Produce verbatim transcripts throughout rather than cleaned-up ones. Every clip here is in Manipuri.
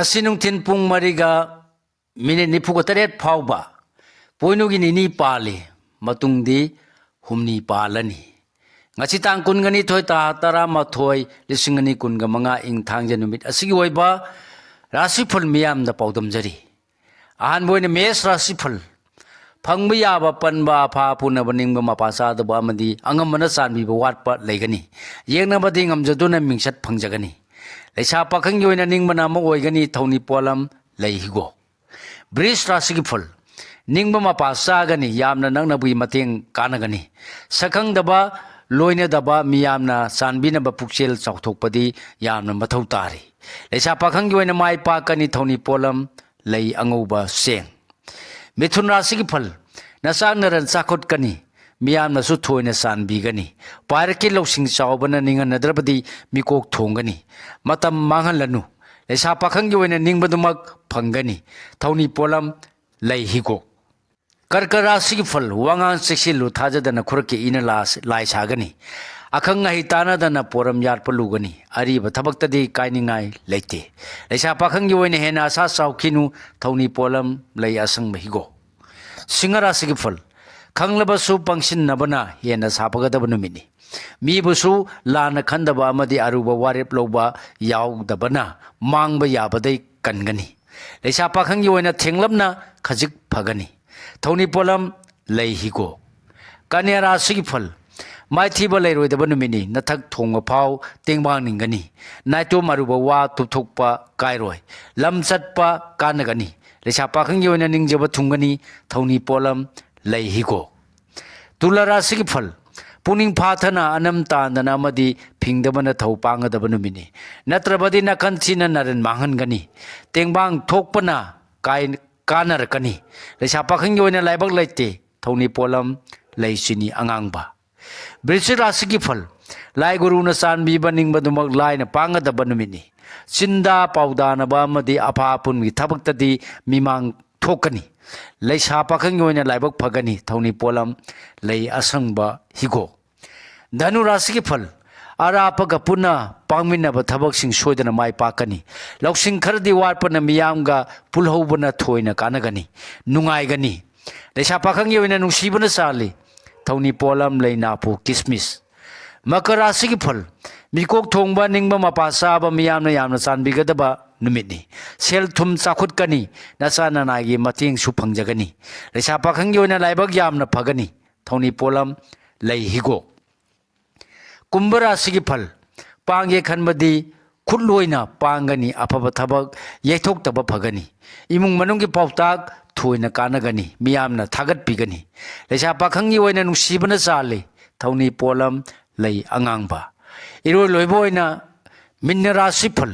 ꯉꯁꯤ ꯅꯨꯡꯊꯤꯜ ꯄꯨꯡ ꯃꯔꯤꯒ ꯃꯤꯅꯤꯠ ꯅꯤꯐꯨꯒ ꯇꯔꯦꯠ ꯐꯥꯎꯕ ꯄꯣꯏꯅꯨꯒꯤ ꯅꯤꯅꯤ ꯄꯥꯜꯂꯤ, ꯃꯇꯨꯡꯗꯤ ꯍꯨꯝꯅꯤ ꯄꯥꯜꯂꯅꯤ꯫ ꯉꯁꯤ ꯇꯥꯡ ꯀꯨꯟꯒ ꯅꯤꯊꯣꯏ, ꯊꯥ ꯇꯔꯥꯃꯥꯊꯣꯏ, ꯂꯤꯁꯤꯡ ꯑꯅꯤ ꯀꯨꯟꯒ ꯃꯉꯥ, ꯏꯪ ꯊꯥꯡꯖ ꯅꯨꯃꯤꯠ ꯑꯁꯤꯒꯤ ꯑꯣꯏꯕ ꯔꯥꯁꯤꯐꯜ ꯃꯤꯌꯥꯝꯗ ꯄꯥꯎꯗꯝꯖꯔꯤ꯫ ꯑꯍꯥꯟꯕ ꯑꯣꯏꯅ ꯃꯦꯁ ꯔꯥꯁꯤꯐꯜ꯫ ꯐꯪꯕ ꯌꯥꯕ ꯄꯟꯕ, ꯑꯐꯥ ꯑꯐꯨꯅꯕ ꯅꯤꯡꯕ ꯃꯄꯥ ꯆꯥꯗꯕ ꯑꯃꯗꯤ ꯑꯉꯝꯕꯅ ꯆꯥꯟꯕꯤꯕ ꯋꯥꯠꯄ ꯂꯩꯒꯅꯤ꯫ ꯌꯦꯡꯅꯕꯗꯤ ꯉꯝꯖꯗꯨꯅ ꯃꯤꯡꯆꯠ ꯐꯪꯖꯒꯅꯤ꯫ ꯂꯩꯁꯥ ꯄꯥꯈꯪꯒꯤ ꯑꯣꯏꯅ ꯅꯤꯡꯕꯅ ꯑꯃ ꯑꯣꯏꯒꯅꯤ꯫ ꯊꯧꯅꯤ ꯄꯣꯠꯂꯝ ꯂꯩ ꯍꯤꯒꯣꯛ꯫ ꯕ꯭ꯔꯤꯖ ꯔꯥꯁꯤꯒꯤ ꯐꯜ꯫ ꯅꯤꯡꯕ ꯃꯄꯥ ꯆꯥꯒꯅꯤ, ꯌꯥꯝꯅ ꯅꯛꯅꯕꯒꯤ ꯃꯇꯦꯡ ꯀꯥꯟꯅꯒꯅꯤ꯫ ꯁꯛꯈꯪꯗꯕ, ꯂꯣꯏꯅꯗꯕ ꯃꯤꯌꯥꯝꯅ ꯆꯥꯟꯕꯤꯅꯕ ꯄꯨꯛꯆꯦꯜ ꯆꯥꯎꯊꯣꯛꯄꯗꯤ ꯌꯥꯝꯅ ꯃꯊꯧ ꯇꯥꯔꯤ꯫ ꯂꯩꯁꯥ ꯄꯥꯈꯪꯒꯤ ꯑꯣꯏꯅ ꯃꯥꯏ ꯄꯥꯛꯀꯅꯤ꯫ ꯊꯧꯅꯤ ꯄꯣꯠꯂꯝ ꯂꯩ ꯑꯉꯧꯕ ꯆꯦꯡ꯫ ꯃꯤꯊꯨꯟ ꯔꯥꯁꯤꯒꯤ ꯐꯜ꯫ ꯅꯆꯥꯛ ꯅꯔꯟ ꯆꯥꯎꯈꯠꯀꯅꯤ꯫ ꯃꯤꯌꯥꯝꯅꯁꯨ ꯊꯣꯏꯅ ꯆꯥꯟꯕꯤꯒꯅꯤ꯫ ꯄꯥꯏꯔꯛꯀꯤ ꯂꯧꯁꯤꯡ ꯆꯥꯎꯕꯅ ꯅꯤꯡꯍꯟꯅꯗ꯭ꯔꯕꯗꯤ ꯃꯤꯀꯣꯛ ꯊꯣꯡꯒꯅꯤ꯫ ꯃꯇꯝ ꯃꯥꯡꯍꯜꯂꯅꯨ꯫ ꯂꯩꯁꯥ ꯄꯥꯈꯪꯒꯤ ꯑꯣꯏꯅ ꯅꯤꯡꯕꯗꯨꯃꯛ ꯐꯪꯒꯅꯤ꯫ ꯊꯧꯅꯤ ꯄꯣꯠꯂꯝ ꯂꯩ ꯍꯤꯒꯣꯛ꯫ ꯀꯔꯀ ꯔꯥꯁꯤꯒꯤ ꯐꯜ꯫ ꯋꯥꯉꯥꯡ ꯆꯦꯛꯁꯤꯜꯂꯨ, ꯊꯥꯖꯗꯅ ꯈꯨꯔꯛꯀꯤ ꯏꯅ ꯂꯥ-, ꯂꯥꯏ ꯁꯥꯒꯅꯤ꯫ ꯑꯈꯪ ꯑꯍꯩ ꯇꯥꯟꯅꯗꯅ ꯄꯣꯔꯝ ꯌꯥꯠꯄ ꯂꯨꯒꯅꯤ꯫ ꯑꯔꯤꯕ ꯊꯕꯛꯇꯗꯤ ꯀꯥꯏꯅꯤꯡꯉꯥꯏ ꯂꯩꯇꯦ꯫ ꯂꯩꯁꯥ ꯄꯥꯈꯪꯒꯤ ꯑꯣꯏꯅ ꯍꯦꯟꯅ ꯑꯁꯥ ꯆꯥꯎꯈꯤꯅꯨ꯫ ꯊꯧꯅꯤ ꯄꯣꯠꯂꯝ ꯂꯩ ꯑꯁꯪꯕ ꯍꯤꯒꯣꯛ꯫ ꯁꯤꯡꯍ ꯔꯥꯁꯤꯒꯤ ꯐꯜ꯫ ꯈꯪꯂꯕꯁꯨ ꯄꯪꯁꯤꯟꯅꯕꯅ ꯍꯦꯟꯅ ꯁꯥꯐꯒꯗꯕ ꯅꯨꯃꯤꯠꯅꯤ꯫ ꯃꯤꯕꯨꯁꯨ ꯂꯥꯟꯅ ꯈꯟꯗꯕ ꯑꯃꯗꯤ ꯑꯔꯨꯕ ꯋꯥꯔꯦꯞ ꯂꯧꯕ ꯌꯥꯎꯗꯕꯅ ꯃꯥꯡꯕ ꯌꯥꯕꯗꯩ ꯀꯟꯒꯅꯤ꯫ ꯂꯩꯁꯥ ꯄꯥꯈꯪꯒꯤ ꯑꯣꯏꯅ ꯊꯦꯡꯂꯞꯅ ꯈꯖꯤꯛ ꯐꯒꯅꯤ꯫ ꯊꯧꯅꯤ ꯄꯣꯠꯂꯝ ꯂꯩ ꯍꯤꯒꯣꯛ꯫ ꯀꯟꯌꯥ ꯔꯥꯁꯤꯒꯤ ꯐꯜ꯫ ꯃꯥꯏꯊꯤꯕ ꯂꯩꯔꯣꯏꯗꯕ ꯅꯨꯃꯤꯠꯅꯤ꯫ ꯅꯊꯛ ꯊꯣꯡꯕ ꯐꯥꯎ ꯇꯦꯡꯕꯥꯡ ꯅꯤꯡꯒꯅꯤ꯫ ꯅꯥꯏꯇꯣꯝ ꯑꯔꯨꯕ ꯋꯥ ꯇꯨꯞꯊꯣꯛꯄ ꯀꯥꯏꯔꯣꯏ꯫ ꯂꯝ ꯆꯠꯄ ꯀꯥꯟꯅꯒꯅꯤ꯫ ꯂꯩꯁꯥ ꯄꯥꯈꯪꯒꯤ ꯑꯣꯏꯅ ꯅꯤꯡꯖꯕ ꯊꯨꯡꯒꯅꯤ꯫ ꯊꯧꯅꯤ ꯄꯣꯠꯂꯝ ꯂꯩ ꯍꯤꯒꯣꯛ꯫ ꯇꯨꯂꯥ ꯔꯥꯁꯤꯒꯤ ꯐꯜ꯫ ꯄꯨꯛꯅꯤꯡ ꯐꯥꯊꯅ, ꯑꯅꯝ ꯇꯥꯟꯗꯅ ꯑꯃꯗꯤ ꯐꯤꯡꯗꯕꯅ ꯊꯧ ꯄꯥꯡꯒꯗꯕ ꯅꯨꯃꯤꯠꯅꯤ꯫ ꯅꯠꯇ꯭ꯔꯕꯗꯤ ꯅꯥꯀꯟ ꯊꯤꯅ ꯅꯥꯔꯟ ꯃꯥꯡꯍꯟꯒꯅꯤ꯫ ꯇꯦꯡꯕꯥꯡ ꯊꯣꯛꯄꯅ ꯀꯥꯏ-, ꯀꯥꯟꯅꯔꯛꯀꯅꯤ꯫ ꯂꯩꯁꯥ ꯄꯥꯈꯪꯒꯤ ꯑꯣꯏꯅ ꯂꯥꯏꯕꯛ ꯂꯩꯇꯦ꯫ ꯊꯧꯅꯤ ꯄꯣꯠꯂꯝ ꯂꯩ ꯆꯤꯅꯤ ꯑꯉꯥꯡꯕ꯫ ꯕ꯭ꯔꯤꯁꯤꯛ ꯔꯥꯁꯤꯒꯤ ꯐꯜ꯫ ꯂꯥꯏ ꯒꯨꯔꯨꯅ ꯆꯥꯟꯕꯤꯕ ꯅꯤꯡꯕꯗꯨꯃꯛ ꯂꯥꯏꯅ ꯄꯥꯡꯒꯗꯕ ꯅꯨꯃꯤꯠꯅꯤ꯫ ꯆꯤꯟꯗꯥ ꯄꯥꯎꯗꯥꯅꯕ ꯑꯃꯗꯤ ꯑꯐꯥ ꯑꯄꯨꯟꯒꯤ ꯊꯕꯛꯇꯗꯤ ꯃꯤꯃꯥꯡ ꯊꯣꯛꯀꯅꯤ꯫ ꯂꯩꯁꯥ ꯄꯥꯈꯪꯒꯤ ꯑꯣꯏꯅ ꯂꯥꯏꯕꯛ ꯐꯒꯅꯤ꯫ ꯊꯧꯅꯤ ꯄꯣꯠꯂꯝ ꯂꯩ ꯑꯁꯪꯕ ꯍꯤꯒꯣꯛ꯫ ꯙꯅꯨ ꯔꯥꯁꯤꯒꯤ ꯐꯜ꯫ ꯑꯔꯥꯞꯄꯒ ꯄꯨꯟꯅ ꯄꯥꯡꯃꯤꯟꯅꯕ ꯊꯕꯛꯁꯤꯡ ꯁꯣꯏꯗꯅ ꯃꯥꯏ ꯄꯥꯛꯀꯅꯤ꯫ ꯂꯧꯁꯤꯡ ꯈꯔꯗꯤ ꯋꯥꯠꯄꯅ ꯃꯤꯌꯥꯝꯒ ꯄꯨꯜꯍꯧꯕꯅ ꯊꯣꯏꯅ ꯀꯥꯟꯅꯒꯅꯤ, ꯅꯨꯡꯉꯥꯏꯒꯅꯤ꯫ ꯂꯩꯁꯥ ꯄꯥꯈꯪꯒꯤ ꯑꯣꯏꯅ ꯅꯨꯡꯁꯤꯕꯅ ꯆꯥꯜꯂꯤ꯫ ꯊꯧꯅꯤ ꯄꯣꯠꯂꯝ ꯂꯩ ꯅꯥꯄꯨ ꯀꯤꯁꯃꯤꯁ꯫ ꯃꯀꯔ ꯔꯥꯁꯤꯒꯤ ꯐꯜ꯫ ꯃꯤꯀꯣꯛ ꯊꯣꯡꯕ, ꯅꯤꯡꯕ ꯃꯄꯥ ꯆꯥꯕ, ꯃꯤꯌꯥꯝꯅ ꯌꯥꯝꯅ ꯆꯥꯟꯕꯤꯒꯗꯕ ꯅꯨꯃꯤꯠꯅꯤ꯫ ꯁꯦꯜ ꯊꯨꯝ ꯆꯥꯎꯈꯠꯀꯅꯤ꯫ ꯅꯆꯥ ꯅꯅꯥꯏꯒꯤ ꯃꯇꯦꯡꯁꯨ ꯐꯪꯖꯒꯅꯤ꯫ ꯂꯩꯁꯥ ꯄꯥꯈꯪꯒꯤ ꯑꯣꯏꯅ ꯂꯥꯏꯕꯛ ꯌꯥꯝꯅ ꯐꯒꯅꯤ꯫ ꯊꯧꯅꯤ ꯄꯣꯠꯂꯝ ꯂꯩ ꯍꯤꯒꯣꯛ꯫ ꯀꯨꯝꯚ ꯔꯥꯁꯤꯒꯤ ꯐꯜ꯫ ꯄꯥꯡꯒꯦ ꯈꯟꯕꯗꯤ ꯈꯨꯠꯂꯣꯏꯅ ꯄꯥꯡꯒꯅꯤ꯫ ꯑꯐꯕ ꯊꯕꯛ ꯌꯩꯊꯣꯛꯇꯕ ꯐꯒꯅꯤ꯫ ꯏꯃꯨꯡ ꯃꯅꯨꯡꯒꯤ ꯄꯥꯎꯇꯥꯛ ꯊꯣꯏꯅ ꯀꯥꯟꯅꯒꯅꯤ꯫ ꯃꯤꯌꯥꯝꯅ ꯊꯥꯒꯠꯄꯤꯒꯅꯤ꯫ ꯂꯩꯁꯥ ꯄꯥꯈꯪꯒꯤ ꯑꯣꯏꯅ ꯅꯨꯡꯁꯤꯕꯅ ꯆꯥꯜꯂꯤ꯫ ꯊꯧꯅꯤ ꯄꯣꯠꯂꯝ ꯂꯩ ꯑꯉꯥꯡꯕ꯫ ꯏꯔꯣꯏ ꯂꯣꯏꯕ ꯑꯣꯏꯅ ꯃꯤꯟꯅ ꯔꯥꯁꯤ ꯐꯜ꯫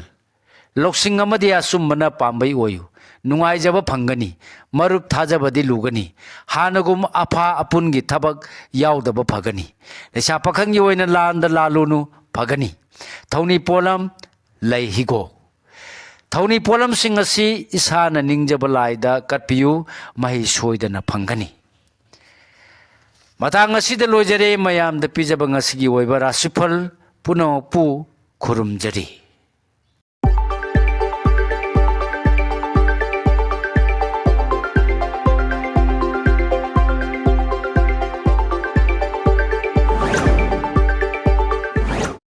ꯂꯧꯁꯤꯡ ꯑꯃꯗꯤ ꯑꯆꯨꯝꯕꯅ ꯄꯥꯝꯕꯩ ꯑꯣꯏꯌꯨ꯫ ꯅꯨꯡꯉꯥꯏꯖꯕ ꯐꯪꯒꯅꯤ꯫ ꯃꯔꯨꯞ ꯊꯥꯖꯕꯗꯤ ꯂꯨꯒꯅꯤ꯫ ꯍꯥꯟꯅꯒꯨꯝ ꯑꯐꯥ ꯑꯄꯨꯟꯒꯤ ꯊꯕꯛ ꯌꯥꯎꯗꯕ ꯐꯒꯅꯤ꯫ ꯂꯩꯁꯥ ꯄꯥꯈꯪꯒꯤ ꯑꯣꯏꯅ ꯂꯥꯟꯗ ꯂꯥꯜꯂꯨꯅꯨ, ꯐꯒꯅꯤ꯫ ꯊꯧꯅꯤ ꯄꯣꯠꯂꯝ ꯂꯩ ꯍꯤꯒꯣꯛ꯫ ꯊꯧꯅꯤ ꯄꯣꯠꯂꯝꯁꯤꯡ ꯑꯁꯤ ꯏꯁꯥꯅ ꯅꯤꯡꯖꯕ ꯂꯥꯏꯗ ꯀꯠꯄꯤꯌꯨ, ꯃꯍꯩ ꯁꯣꯏꯗꯅ ꯐꯪꯒꯅꯤ꯫ ꯃꯇꯥꯡ ꯑꯁꯤꯗ ꯂꯣꯏꯖꯔꯦ꯫ ꯃꯌꯥꯝꯗ ꯄꯤꯖꯕ ꯉꯁꯤꯒꯤ ꯑꯣꯏꯕ ꯔꯥꯁꯤꯐꯜ ꯄꯨꯝꯅꯃꯛꯄꯨ ꯈꯨꯔꯨꯝꯖꯔꯤ꯫